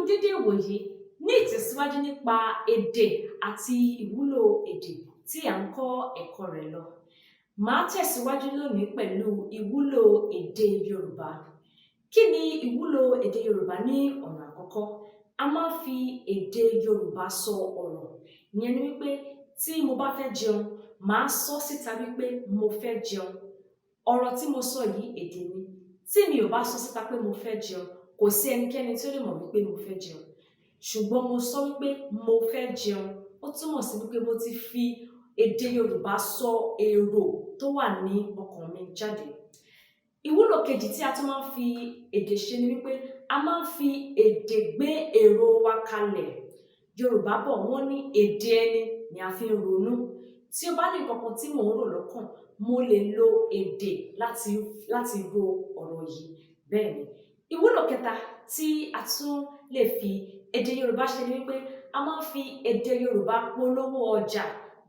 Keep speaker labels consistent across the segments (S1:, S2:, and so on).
S1: Dédé ìwòyí. Ní ìtẹ̀síwájú nípa èdè àti ìwúlò èdè tí à ń kọ́ ẹ̀kọ́ rẹ̀ lọ. Màá tẹ̀síwájú lónìí pẹ̀lú ìwúlò èdè Yorùbá. Kí ni ìwúlò èdè Yorùbá ní ọ̀nà àkọ́kọ́? A máa ń fi èdè Yorùbá sọ ọ̀rọ̀. Ìyẹn ni wípé tí mo bá fẹ́ jẹun, màá sọ síta wípé mo fẹ́ jẹun. Ọ̀rọ̀ tí mo sọ yìí, èdè ni. Tí mi ò bá sọ síta pé mo fẹ́ jẹun, kò sí ẹnikẹ́ni tí ó lè mọ̀ wípé mo fẹ́ jẹun. Ṣùgbọ́n mo sọ wípé mo fẹ́ jẹun, ó túmọ̀ sí wípé mo ti fi èdè Yorùbá sọ èrò tó wà ní ọkàn mi jáde. Ìwúlò kejì tí a tún máa ń fi èdè ṣe ni wípé a máa ń fi èdè gbé èrò wa kalẹ̀. Yorùbá bọ̀, wọ́n ní èdè ẹni ni a fi ń ronú. Tí ó bá ní nǹkan kan tí mò ń rò lọ́kàn, mo lè lo èdè láti ro ọ̀rọ̀ yìí. Bẹ́ẹ̀ ni. Ìwúlò kẹta tí a tún lè fi èdè Yorùbá ṣe ni wípé a máa ń fi èdè Yorùbá polówó ọjà.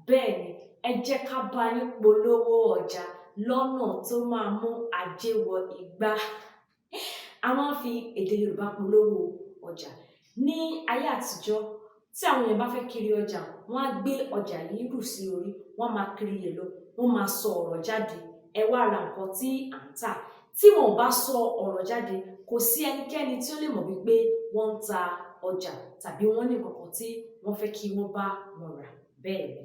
S1: Bẹ́ẹ̀ ni, ẹ jẹ́ ká bá yín polówó ọjà lọ́nà tó máa mú ajé wọ igbá. A máa ń fi èdè Yorùbá polówó ọjà. Ní ayé àtijọ́, tí àwọn èèyàn bá fẹ́ kiri ọjà, wọ́n á gbé ọjà yìí rù sí orí, wọ́n máa kiri ẹ̀ lọ, wọ́n máa sọ ọ̀rọ̀ jáde: "Ẹ wá ra nǹkan tí à ń tà." Tí wọn ò bá sọ ọ̀rọ̀ jáde, kò sí ẹnikẹ́ni tí ó lè mọ̀ wípé wọ́n ń ta ọjà tàbí wọ́n ní nǹkan kan tí wọ́n fẹ́ kí wọ́n bá wọn rà. Bẹ́ẹ̀ ni.